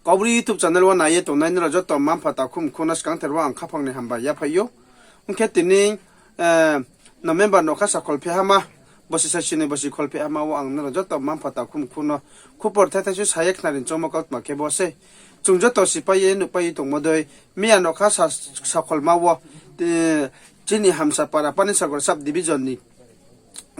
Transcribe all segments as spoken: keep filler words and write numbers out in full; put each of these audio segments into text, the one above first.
Kaubru YouTube channel wo nai ye tongnai nrao joto mma-mpha takhu mkhu no skangther wo ang khaphang ni hambai yaphai ou. Ong khe tini, eh, November nokha sakhol phehama, bosi saisi ni bosi khol phehama wo ang nrao joto mma-mpha takhu mkhu no khupor thai thai su sa ye khnari choungmo kautma khe bo sei. Chung joto sipai ye nuhpai ye tongmo dei, miya nokha sa-, sakholma wo, eh, chini Hamsa para Panisagar sub division ni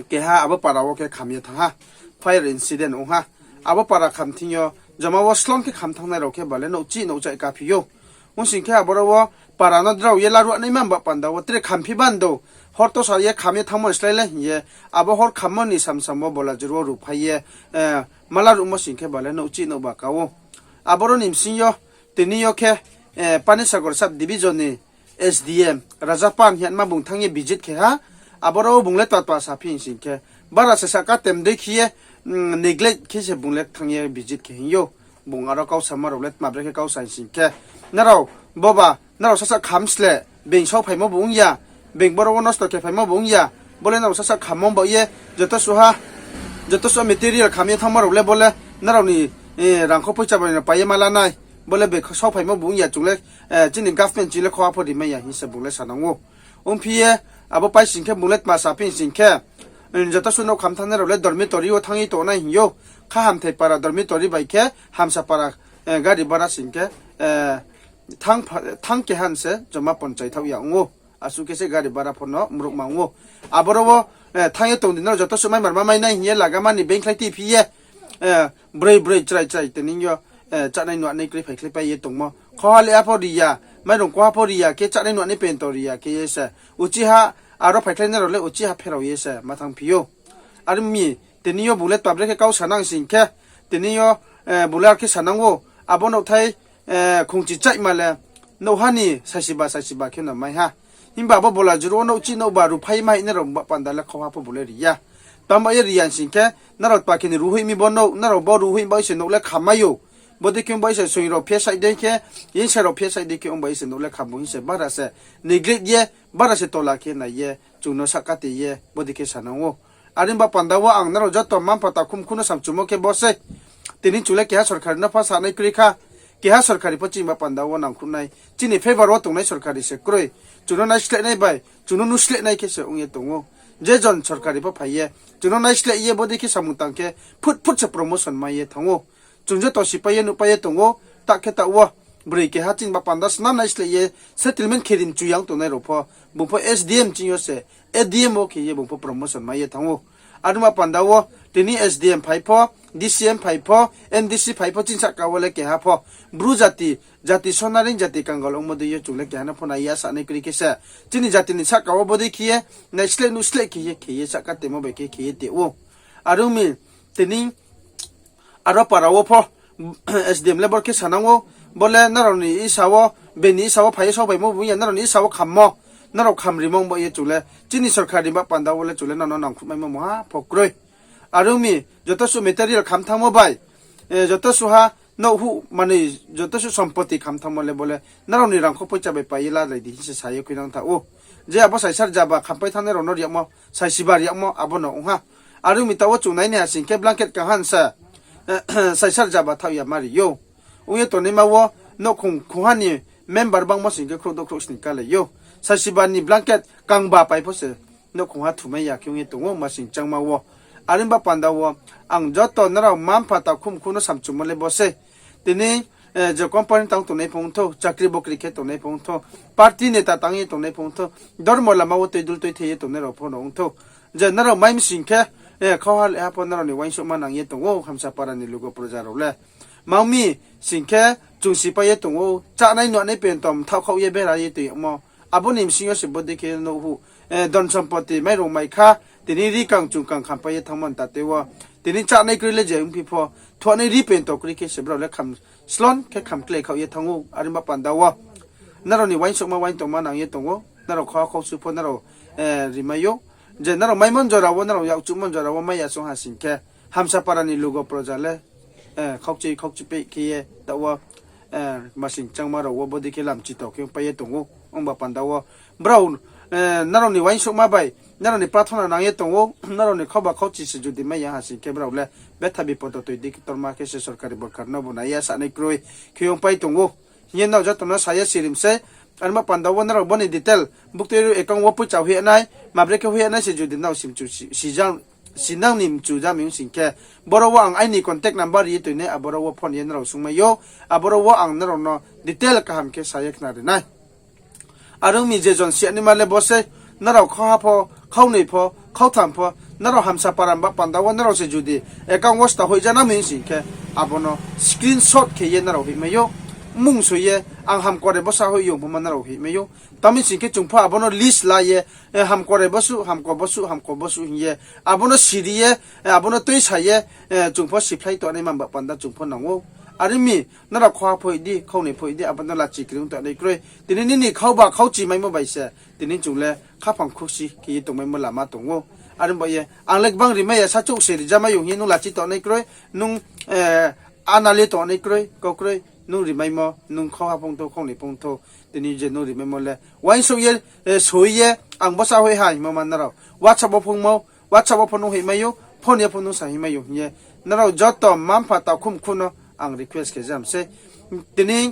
keha abo para wo khe kham ye thanng ha, fire incident ong ha. Abo para kham thing yo joma wo slon khe kham thanngnai rao khe bale nouhchi nouhchai kaphi ou. Ong sing khe aboro wo para no drao ye laruh naima ba panda wo tre khamphi bando, hor tosa ye kham ye thanngmo ni slái le hing ye, abo hor khammo ni samsam wo bola juru wo ruhphai ye, eh, ma laruhmo sing khe bale nouhchi nouhba ka ou. Aboro ni bsing yo, tini yo khe, eh, Panisagar sub division ni S D M Rajapan hing ye ma bung thanng ye visit khe ha. Aboro bung le tma tma saphi hing sing khe, bara se sahka tem dei khe ye, mm, neglect khe se bung le thanng ye visit khe hing ou. Bung aro kau sama rao le tma bre khe kau sa hing sing khe, nrao, boba, nrao sasa kham sle, being sauphaimo bo ong ya, being boro wo nosto khe phaimo bo ong ya, bo le nrao sasa khammo ba ye, joto suha, joto suha material kham ye thanngma rao le bo le, nrao ni, eh, rangkho poicha bai no pai ye ma la nai, bo le being sauphaimo bo ong ya, chung le, eh, chini government chini le khoha pho rimai ya hing se bung le sanang ou. Ongphi ye, abo pai sing khe bung le tma saphi sing khe, mm, joto suh nouh kham thanngnai rao le dormitory wo thanng ye tongnai hing ou. Kha Hamthai para dormitory bai khe Hamsa para, eh, gari bara sing khe, eh, thanng pha-, thanng keha se joma ponchai thaoh ya ong ou. Asuh khe se gari bara pho no mruhma ong ou. Aboro wo, eh, thanng ye tong di nrao joto suh mai marma mai nai hing ye lagama ni beingkhlai tiphi ye, eh, broi broi chrai chrai tini yo, eh, chánai nuanai kroi phaikhlai pai ye tongmo. Khoha le apho ri ya, mairung koha pho ri ya khe chánai nuanai pento ri ya khe ye se. Uchiha, aro phaikhlainai rao le uchiha pherao ye se ma thanngphi ou. Are ong mi, tini yo bung le tma bre khe kau sanang sing khe, tini yo, eh, bung le ar khe sanang ou, abo nouhthai, eh, khongchi chaihma le, nouhha ni saisiba saisiba khe no mai ha. Himba abo bola juru wo nouhchi nouhba ruhphai ma hing nrao ba panda le khoha pho bung le ri ya. Tma ye ri ya sing khe, nrao tma khe ni ruhhoih mi bo nouh, nrao bo ruhhoih bai se nouh le khammai ou. Bodei khe ong bai se soing rao phesaih dei khe, yingsa rao phesaih dei khe ong bai se nouh le khammo hing se bara se neglect ye, bara se tola khe nai ye, chung no sahka te ye, bodei khe sanang ou. Are ong ba panda wo ang nrao joto mma-mpha takhu mkhu no samchumo khe bo sei. Tini chung le keha sorkari no pha sanai kroi kha, keha sorkari pho chini ba panda wo nangkhruh nai, chini favour wo tongnai sorkari se kroi. Chung no naislehnai bai, chung no nuhslehnai khe se ong ye tong ou. Je jon sorkari pho phai ye, chung no naisleh ye bodei khe samung tang khe, phut phut se promotion mai ye thanng ou. Chung joto sipai ye nuhpai ye tong ou, ta khe taoh wo, broi keha chini ba panda snam naisleh ye, settlement khe ri mchu ya ong tongnai rao pho, bung pho S D M ching yo se, A D M wo khe ye bung pho promotion mai ye thanng ou. Are ong ba panda wo, tini S D M phai pho, D C M phai pho, M D C phai pho, chini sahka wo le keha pho, Bru jati, jati sonareing jati kangal ongmo dei yo chung le keha no pho nai ya sanai kroi khe se. Chini jati ni sahka wo bodei khe ye, naisleh nuhsleh khe ye, khe ye sahka temo bai khe khe ye te ou. Are ong mi, tini aro para wo pho, S D M le bor khe sanang ou, bo le nrao ni isa wo, bini isa wo phai ye sauphaimo bo ong ya, nrao ni isa wo khammo, nrao kham rimo ong ba ye chung le, chini sorkari ba panda wo le chung le nrao no nangkhruhmaimo mungha pho kroi. Are ong mi, joto suh material kham thanngmo bai, eh, joto suha nouh huh manoi, joto suh sompoti kham thanngmo le bo le, nrao ni rangkho poicha bai pai ye lalai di hing se sa ye khuinang tha ou. Je abo saisa rzaba khampai thanngnai rao no ri yagmo, saisiba ri yagmo, abo no ong ha. Are ong mi taoh wo chung nai nai ha sing khe blanket kaham se, saisa rzaba thaoh ya ma ri ou. Ong ye tongnaima wo nouhkhong khongha ni member bangmo sing khe khrouh douh khrouh sning kalai ou. Saisiba ni blanket kangba pai pho se nouhkhongha thumai ya khe ong ye tong ou masing changma wo. Are ong ba panda wo ang joto nrao mma-mpha takhu mkhu no samchumo le bo sei. Tini, eh, je company tang tongnai pho ong thou, chakri bokri khe tongnai pho ong thou, party neta tang ye tongnai pho ong thou, dormo lama wo tuidul tuithei ye tongnai rao pho no ong thou. Je nrao mai mi sing khe, eh, khauha leha pho nrao ni uaingsouhma nang ye tong ou, Hamsa para ni lugo proja rao le. Mang mi sing khe chung sipai ye tong ou, chánai nuanai pentom thaohkhaoh ye bera ye tong yagmo. Abo ni bsing yo se bodei khe nouh huh, eh, dhon sompoti, mairung maikha, tini ri kang chung kang khampai ye thanngmo ni tate wo. Tini chánai kroi le je ongphi pho, thuanai ri pento kroi khe se brao le kham slon khe kham klái khaoh ye thanng ou, are ong ba panda wo. Nrao ni uaingsouhma uaing tongma nang ye tong ou, nrao khauha khausu pho nrao, eh, rimai ou. Je nrao maimo jora wo, nrao yakchuhmo jora wo mai ya song ha sing khe, Hamsa para ni lugo proja le, eh, khaukchi, khaukchi peh khe ye, taoh wo, eh, masing changma rao wo bodei khe lamchi tao khe pai ye tong ou, ong ba panda wo. Brao, eh, nrao ni uaingsouhma bai, nrao ni prathona nang ye tong ou, nrao ni khauba khauchi se judi mai ya ha sing khe brao le, betha bipod toi di ktorma khe se sorkari borkar no bo nai ya sanai kroi khe ongpai tong ou. Hing ye nrao joto no sa ye sirim sei. Are ba panda wo nrao bo ni detail buktui account wo poicha hoih ye nai, mabre khe hoih ye nai se judi nrao sinang ni mchu jami ong sing khe, boro wo ang aini contact number ri ye toi nai, aboro wo phone ye nrao sungmai ou, aboro wo ang nrao no detail kaham khe sa ye khnari nai. Are ong mi je jon si ya naima le bo sei, nrao khauha pho, khaunoi pho, khautham pho, nrao Hamsapara ba panda wo nrao se judi account wo sta hoih ja nang mi ong sing khe, abo no screenshot khe ye nrao hoihmai ou, mmung soi ye, ang Hamkrai bsa hoih yong pho ma nrao hoihmai ou. Tma mi sing khe chung pho abo no list la ye, Hamkrai bosuh, Hamkrai bosuh, Hamkrai bosuh hing ye, abo no siri ye, abo no tuisa ye, chung pho siphlai tong naima ba panda chung pho nang ou. Are ong mi, nrao khauha pho hoih di, khaunoi pho hoih di, abo no lachi kri ong tong nai kroi. Tini nini khauba khauchi maimo bai se tini chung le khaphang khusi khe ye tongmaimo lama tong ou. Are ong ba ye ang le gbang rimai ya, sachouh se rijamai yong hing ye nung lachi tong nai kroi, nung ana le tong nai kroi, kau kroi, nung rimaimo, nung khauha phongthou, khaunoi phongthou, tini je nung rimaimo le uaingsouh ye, soi ye, ang bsa hoih ha hingmo ma nrao WhatsApp wo phungmo, WhatsApp wo pho nung hoihmai ou, phone ye pho nung sa hoihmai ou hing ye, nrao joto mma-mpha takhu mkhu no ang request khe jam sei. Tini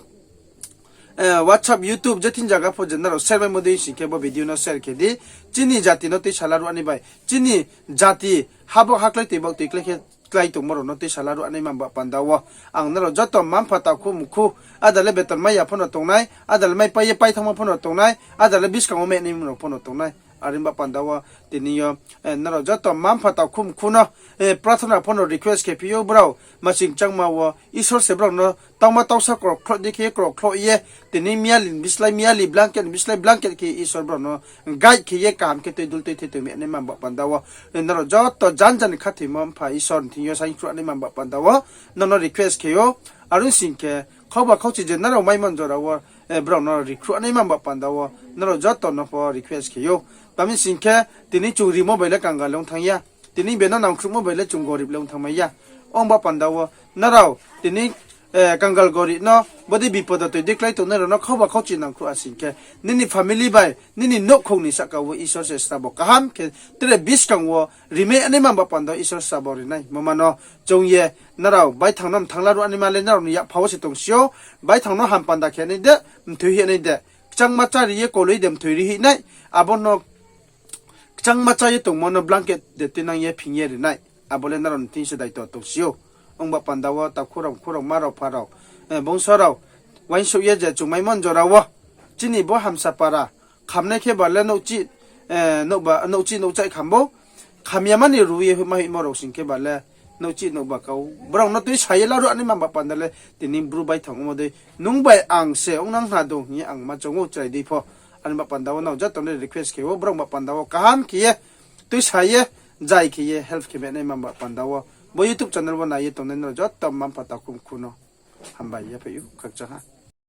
WhatsApp, YouTube je thing zaga pho je nrao share maimo dei sing khe bo video no share khe di. Chini jati no tuisa la ruh ani bai, chini jati habo haklái toi baoh toi klái khe klái tongmo rao no tuisa la ruh ani ma ba panda wo ang nrao joto mma-mpha takhu mkhu, ada le beton mai ya pho no tongnai, ada le mai pai ye pai thanngmo pho no tongnai, ada le buskang wo mai naimo rao pho no tongnai. Are ong ba panda wo tini yo nrao joto mma-mpha takhu mkhu no prathona pho no request khe phi ou, brao maching kchangma wo Isor se brao no tangma tangsa krokkhloh di khe krokkhloh ye, tini miyali ni bislái miyali, blanket ni bislái blanket khe Isor brao no guide khe ye kaham khe tuidul tuithei tongmi naima ba panda wo nrao joto jan jan ni khathoimo Mpha Isor ni thing yo saingkhruh naima ba panda wo nrao no request khe ou. Are ong sing khe khauba khauchi je nrao maimo jora wo brao no rekhruh naima ba panda wo nrao joto no pho request khe ou. Tma mi sing khe tini chung rimo bai le kangal le ong thanng ya, tini beno nangkhruhmo bai le chung gorib le ong thanngmai ya. Ong ba panda wo nrao tini kangal gorib no bodei bipod toi di klái tongnai rao no khauba khauchi nangkhruh ha sing khe, nini family bai nini nouhkhong ni sahka wo Isor se srabo kaham khe tre buskang wo rimai naima ba panda wo Isor srabo ri nai. Mama no chung ye nrao baithang no mthang la ruh ani ma le nrao ni yakpha wo se tongsi ou, baithang no ham panda khe nai de, mthoi hoih nai de, kchangma chá ri ye koloi de mthoi ri hoih nai, abo no kchangma chá ye tongmo no blanket de tuinang ye phing ye ri nai, abo le nrao ni thing se daito tongsi ou. Ong ba panda wo takhu rao, mkhu rao, mma rao, mpha rao, bongso rao, uaingsouh ye je chung maimo jora wo chini bo Hamsapara khamnai khe ba le nouhchih nouhchaih kham bo, kham ya mani ru ye hoihma hoihmo rao sing khe ba le nouhchih nouhba kau brao no tuisa ye la ruh ani ma ba panda le tini Bru baithang ongmo dei nung bai ang se ongnang hna dong hing ye ang ma choung ou chrai dei pho. Ani ba panda wo nrao joto no request khe ou, brao ba panda wo kaham khe ye tuisa ye, jai khe ye help khe mai naima ba panda wo bo YouTube channel wo nai ye tongnai nrao joto mma-mpha takhu mkhu no hambai yaphaih ou, khakchang ha.